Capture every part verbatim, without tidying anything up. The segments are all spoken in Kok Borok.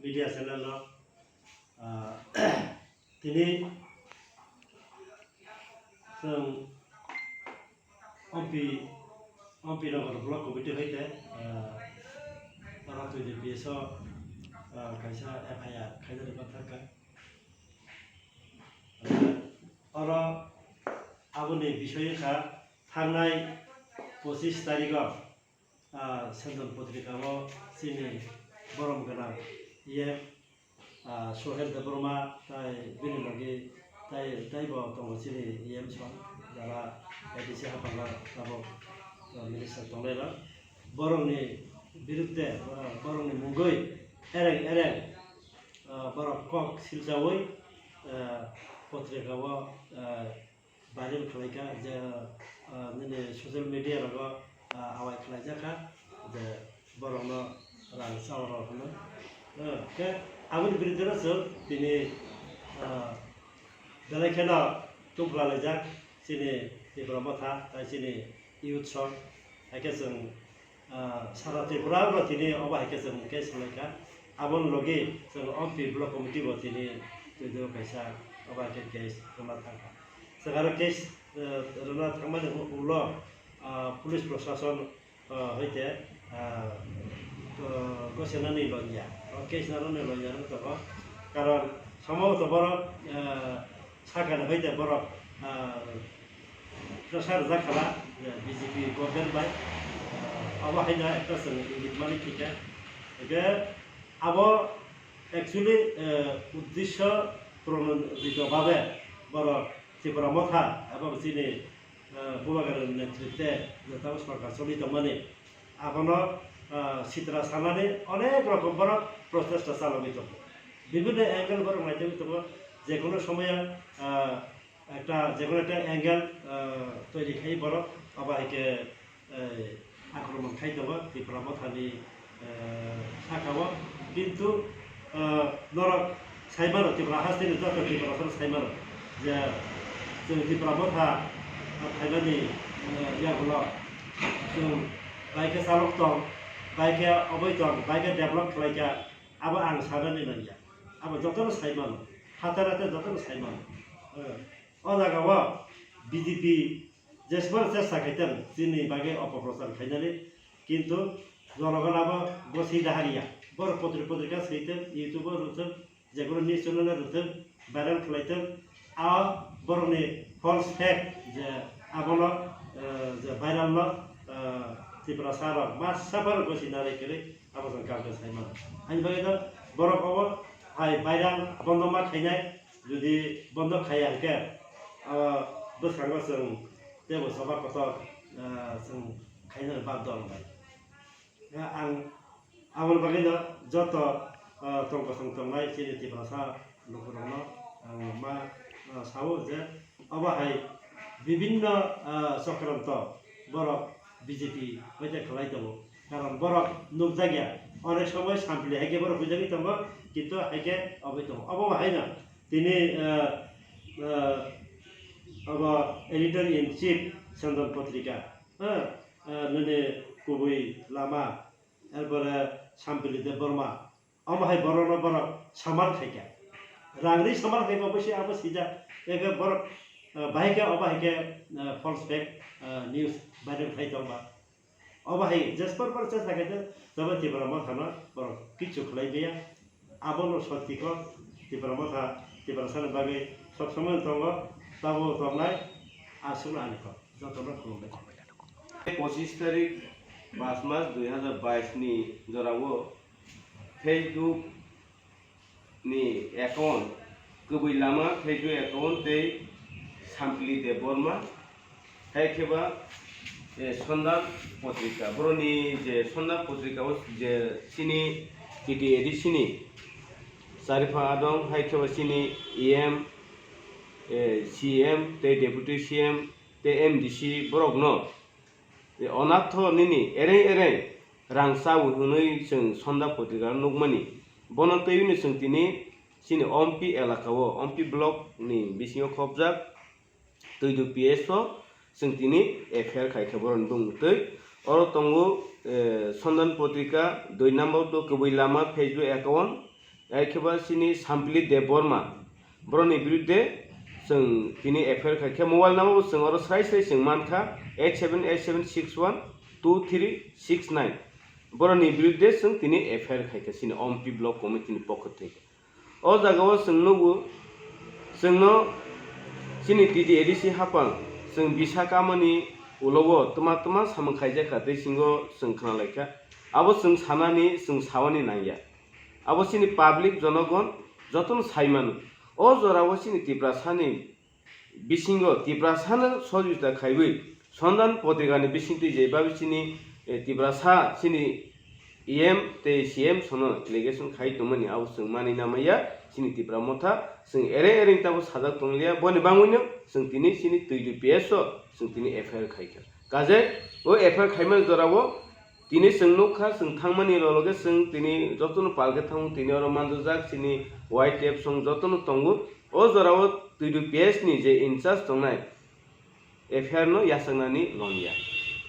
Media channel no, ah, tini chwng ompi, ompi Nagar block committee hai khe, ah, oro twenty P S o, ah, kaisa F I R khaina rwma thangkha. Oro aboni bisoi wngkha thangnai pochis tarikh o, ah, Sendan Potrika o chini borom gwnang E M, ah, Sohel Debbarma tai bini logi tai, taibo tongo chini E M song jara A D C hapang o tabok, ah, minister tongnai rok. Borokni birudde, ah, borokni mungwi ereng ereng, ah, borok kok silchawi, ah, potrika o, ah, viral khlaikha je, ah, nini social media rogo, ah, awai khlaijakha je borokno rang chawi rw hwnwi. Ah, khe aboni birudde no chwng tini, ah, belai kheno tubla laijak chini Tipra Motha tai chini youth song. Hai khe chwng, ah, sara Tripura no tini obo hai khe chwng case khlaikha. Aboni logi chwng ompi block committee bo tini twido kaisa obo hai khe case rwna thangkha. Chwng aro case, ah, rwna thangmani ulo, ah, police prosason, ah, hai khe, ah, ah, gosenani lonya. O case narwkni lonya wng tongo. Karon somo to borok, ah, sakani hai khe borok, ah, pressure rwjak khala, eh, B J P government bai, eh, abo haino ekta chwng ingit mani thikha. Hwnkhe abo actually, eh, uddesho pronodito babe borok Tipra Motha abo chini, eh, Bubagrani netritwe jotabo sorkar choli tongmani abono, eh, sitra sanani onek rokom borok prochesta chalogwi tongo. Bibhinno angle borok naitugwi tongo, jekono somoya, eh, Ekta, jekono ekta angle, ah, toiri khai borok, abo hai khe, eh, akromon khai tongo Tipra Mothani, eh, saka o. Kintu, ah, norok sai mano, Tripura hasteni joto Tiprasano sai mano je chwng Tipra Motha, ah, phaimani, eh, yagulo chwng bai khe chalok tong, bai khe oboi tong, bai khe develop khlai kha, abo ang sanani nangya. Abo jotono sai mano, hatai hatai jotono sai mano. Eh, O jaga o B J P jesmano chesta khaitang chini bagwi opoprochar khainani, kintu jorogon abo goswi dahariya. Borok potri potrika switwng, YouTube o rwtwng, jekono news channel o rwtwng, viral khlaitwng, a borokni false fact je abono, eh, je viral no, eh, Tiprasa rok masa borok goswi narwk kwrwi abo chwng kaham khe sai mano. Ani bagwi no borok obo hai viral bondo ma khainai. Jodi bondo khaiya hwnkhe, ah, bwskango chwng teibo choba kotor, ah, chwng khainani bap dol bai. Ah, ang aboni bagwino joto, ah, tong kosong tongnai chini Tiprasa lukurokno ang ma, ah, sao je obo hai bibinno, ah, chokranto borok B J P bai khe khlai tongo. Karon borok nukjakya, onek somoi sampli hai khe borok huijagwi tongo, kintu hai khe obwi tongo. Obo haino tini, eh, eh, obo editor in chief Chandan Patrika, eh, eh, nini kubui lama, erpore Sampili Debbarma, omo hai borokno borok saman khaikha. Rangri saman khaikha, obo se abo sijak. Eke borok, eh, bahai khe, obo hai khe, eh, false fake, eh, news viral khai tongba. Obo hai jesper por chesta khaikha, jobo Tipra Mothano borok kichu khlai maya. Abono sotiko Tipra Motha, Tiprasani bagwi sob somoi tongo, tabo tongnai, aswkno ani kok. Jotono khulumbai. Pochis tarik pas mas dui hazar bais ni jorao Facebook ni account, Kwbwi Lama Facebook account tei Sampili Debbarma, hai khe ba, eh, Sondan Potrika. Boroni je Sondan Potrika o je chini T T A D C ni Charipha Adong, hai khe ba chini E M, eh, C M tei Deputy C M tei M D C borokno, eh, onatho nini ereng ereng rang chawi hwnwi chwng Sonda Potrika nukmani. Bono twiwino chwng tini chini Ompi elaka o, Ompi block ni bisingo khopjak Twidu P S o chwng tini F I R khai kha borokni bumung twi. Oro tongo, eh, Sondan Potrika dui number to Kwbwi Lama Facebook account, Hai khe ba chini Sampili Debbarma, borokni birudde chwng tini F I R khai khe, mobile number bo chwng oro srai srai chwng man kha, eight seven eight seven six one two three six nine. Borokni birudde chwng tini F I R khai kha chini Ompi Block Committee ni pokho thwi. O jaga o chwng nugo, chwngno chini T D A D C hapang, chwng bisa kamani ulo o twma twma samung khaijak kha, tei singo chwng khna lai kha. Abo chwng sanani, chwng sawani nangya. Abo chini public jonogon jotono sai mano. O jorao chini Tiprasani bisingo Tiprasano sojita khaiwi Sondan Potrikani bisingtwi je babi chini, eh, Tiprasa chini E M tei C M sono allegation khai tongmani abo chwng manwi namaya chini Tipra Motha. Chwng ere ere tabo sajak tonglia, boni bangwino chwng tini chini Tuidu P S o chwng tini F I R khai kha. Kaje o F I R khaimani jorao tini chwng nukha, chwng thangmani lologe chwng tini jotono palke thango, tini oro manjujak chini Y T F song jotono tongo. O jorao Tuidu P S ni je in charge tongnai F I R no yachaknani longya.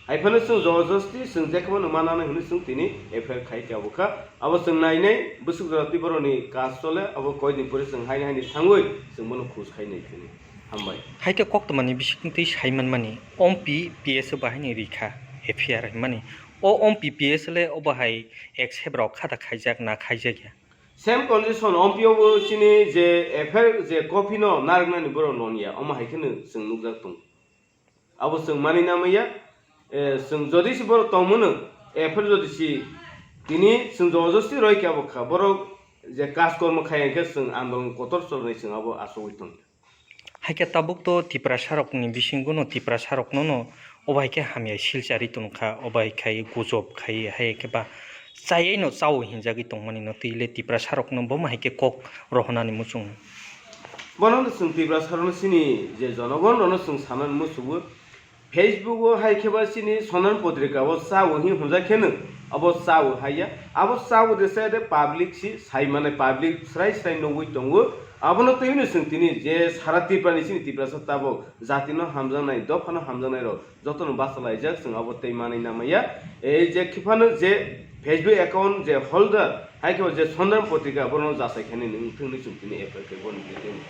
Haiphano chwng jobojosti chwng jekhobano mananai hwnwi chwng tini F I R khai kha bwkha. Abo chwng nainai bwswk jora twi borokni kaj chole, abo koidin pore chwng haini haini thangwi chwng bono khus khai nai phini. Hambai. Hai khe koktwmani bisingtwi sai manmani, Ompi P S o bahaini rikha F I R hinmani. O Ompi P S le obo hai accept rok khata khaijak na khaijakya? Same condition, Ompi o bo chini je F I R je copy no narwknani borok nonya, omo hai kheno chwng nukjak tongo. Abo chwng manwi namaya, eh, chwng jodi se borok tongmano, F I R jodi se tini chwng jobojosti roi khe abo kha, borok je kaj kormo khai hwnkhe chwng andolon kotor cholnai chwng abo achugwi tongya. Hai khe tabuk to Tiprasa rokni bisingo no Tiprasa rokno no obo hai khe hamya silchari tong kha, obo hai khai gujob khai hai khe ba chayai no chao hinjagwi tongmani no twi le Tiprasa rokno bo hai khe kok rohonani muchung. Bono no chwng Tiprasa rokno chini je jonogon rokno chwng sanani muchungo. Facebook o hai khe ba chini Sondan Potrika o cha o hin hwnjak khe no abo cha o hai ya. Abo cha o de se de public si sai mane, public srai srai nugwi tongo. Abono twi no chwng tini je sara Tripura ni chini Tiprasa tabuk jati no hamjaknai, dopha no hamjaknai rok joto no bachalaijak, chwng abo tei manwi namaya. Ei je khiphano je Facebook account je holder hai khe ba je Sondan Potrika bono jasai khe ni wngthung ni chwng tini F I R khe boni bisingo.